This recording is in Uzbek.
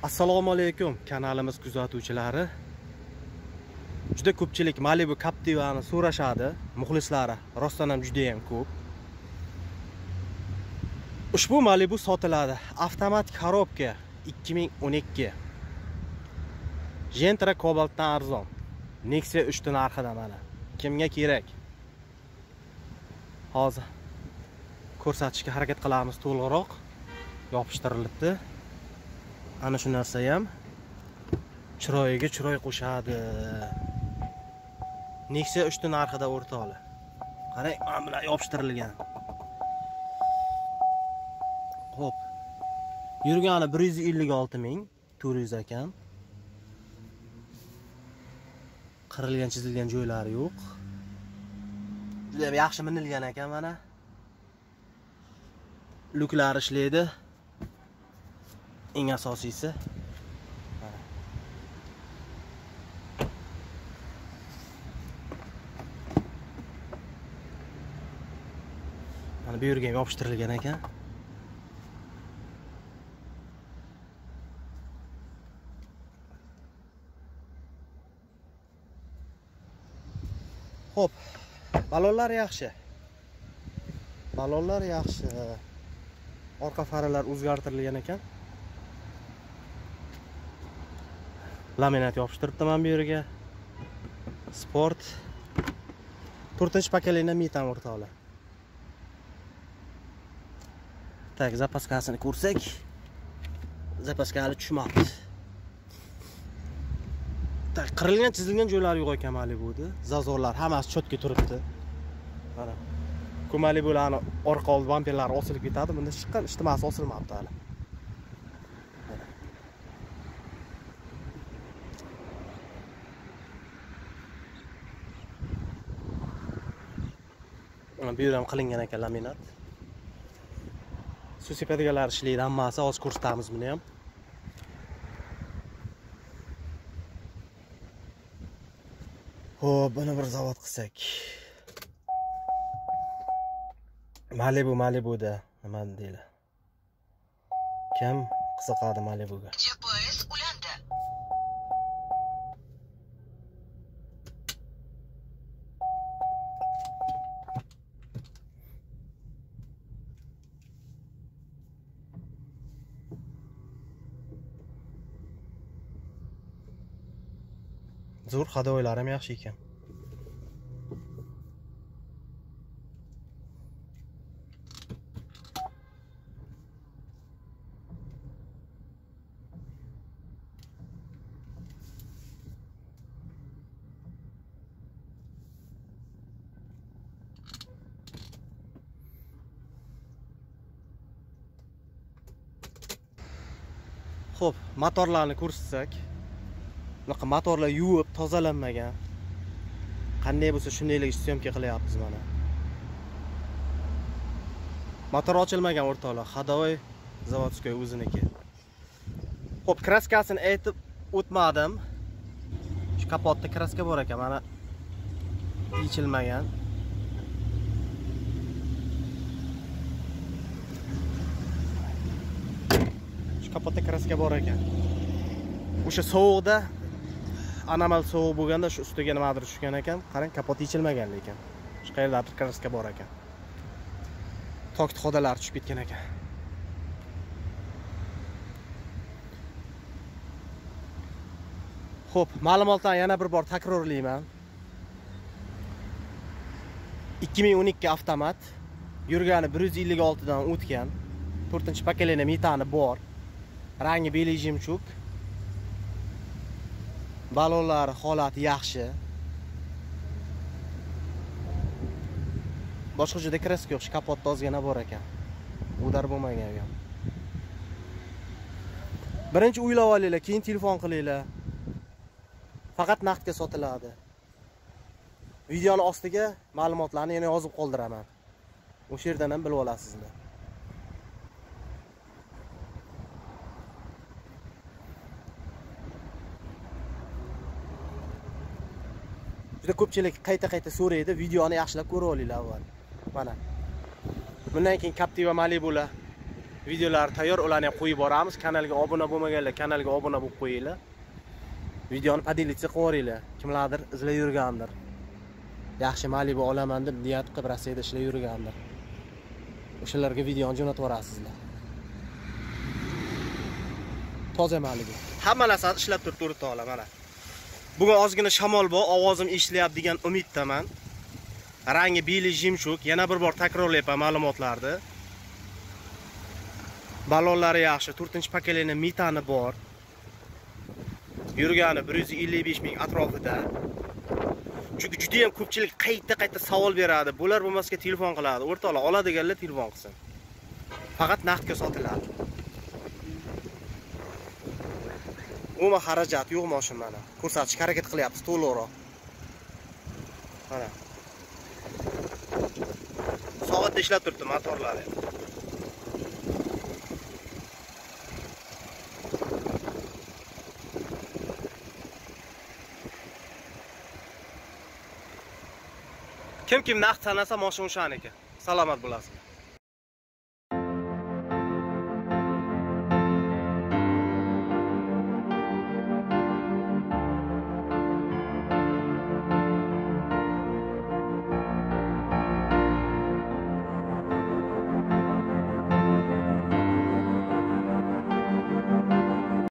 Assalomu alaykum kanalimiz kuzatuvchilari. Juda ko'pchilik Malibu Captiva'ni so'rashadi, muxlislari rostdan ham juda ham ko'p. Ushbu Malibu sotiladi. Avtomat korobka 2012. Gentra Cobaltdan arzon. Nexia 3 narxida mana. Kimga kerak? Hozir ko'rsatishga harakat qilamiz to'liqroq. Yopishtirilibdi. Ana shu narsa ham chiroyiga chiroy qo'shadi. Nexia 3 narxida o'rtoqlar. Qarang, mana bular yopishtirilgan. Xo'p. Yurgani 156 400 ekan. Qirilgan, chizilgan joylari yo'q. Juda ham yaxshi minilgan ekan mana. Lyuklar ishlaydi. Eng asosiysi. Mana bu yerga ham yopishtirilgan ekan. Xo'p, balonlar yaxshi. Balonlar yaxshi. Orqa faralar o'zgartirilgan ekan. Laminat yopishtiribdi mana bu yerga. Sport 4-pokoleniya metan o'rtoqlar. Tak, zapaskasini ko'rsak, zapaska hali tushmabdi. Tak, qirilgan, chizilgan joylari yo'q ekan Malibuda. Zazorlar hammasi chotga turibdi. Mana. Malibularni orqa old bamperlari osilib ketadi. Bunda chiqqan ijtimasi osilmabdi hali. Mana bu yer ham qilingan ekan laminat. Suv sepadiganlar ishlaydi hammasi, hozir ko'rsatamiz buni ham. Xo'p, buni bir zavod qilsak. Malibu, Malibuda nima deydi? Kim qiziqadi Malibuga? GPS ulandi. Zo'r, ходовойлari ham yaxshi ekan. Xo'p, motorlarni ko'rsatsak. Bunaqa motorlar yuvib tozalanmagan. Qanday bo'lsa shundaylik syomka qilyapmiz mana. Motor ochilmagan o'rtoqlar, ходовой заводской o'ziniki. Xo'p, kraskasini aytib o'tmadim. Shu kapotda kraska bor ekan, mana yechilmagan. Shu kapotda kraska bor ekan. O'sha sovuqda, anomal sovuq bo'lganda shu ustiga nimadir tushgan ekan. Qarang, kapot yechilmagan lekin. Shu qayerdadir kraska bor ekan. Tok xodalari tushib ketgan ekan. Xo'p, ma'lumotlarni yana bir bor takrorlayman. 2012 avtomat, yurgani 156 dan o'tgan, 4-pokoleniya metani bor. Rangi beli jimchuk. Balonlar holati yaxshi. Boshqa joyda kraska yo'q, shu kapotda ozgina bor ekan. Udar bo'lmagan u ham. Birinchi o'ylab olinglar, keyin telefon qilinglar. Faqat naqdga sotiladi. Videoni ostiga ma'lumotlarni yana yozib qoldiraman. O'sha yerdan ham bilib olasizlar. Juda ko'pchilik qayta-qayta so'raydi, videoni yaxshilab ko'rib olinglar avval. Mana. Bundan keyin Captiva Malibular Videolar tayyor, ularni ham qo'yib boramiz. Kanalga obuna bo'lmaganlar kanalga obuna bo'lib qo'yinglar. Videoni podelitsa qilib yuboringlar. Kimlardir izlab yurgandir. Yaxshi Malibu olaman deb niyat qilib Rossiyada ishlab yurgandir. O'shalarga videoni jo'natib yuborasizlar. Toza Malibu. Hamma narsasi ishlab turibdi o'rtoqlar mana. Bugun ozgina shamol bor, ovozim eshityapti degan umiddaman. Rangi beli jimshuk, yana bir bor takrorlayapman ma'lumotlarni. Balonlari yaxshi, 4-pokoleniya metani bor. Yurgani 155 ming atrofida. Chunki juda ham ko'pchilik qayta-qayta savol beradi. Bo'lar bo'lmasga telefon qiladi. O'rtoqlar, oladiganlar telefon qilsin. Faqat naqdga sotiladi. Umuman xarajat yo'q mashina mana. Ko'rsatishga harakat qilyapmiz to'liqroq. Mana. Soatda ishlab turibdi motorlari. Kim kim naqd sanasa mashina o'shaniki. Salomat bo'lasiz.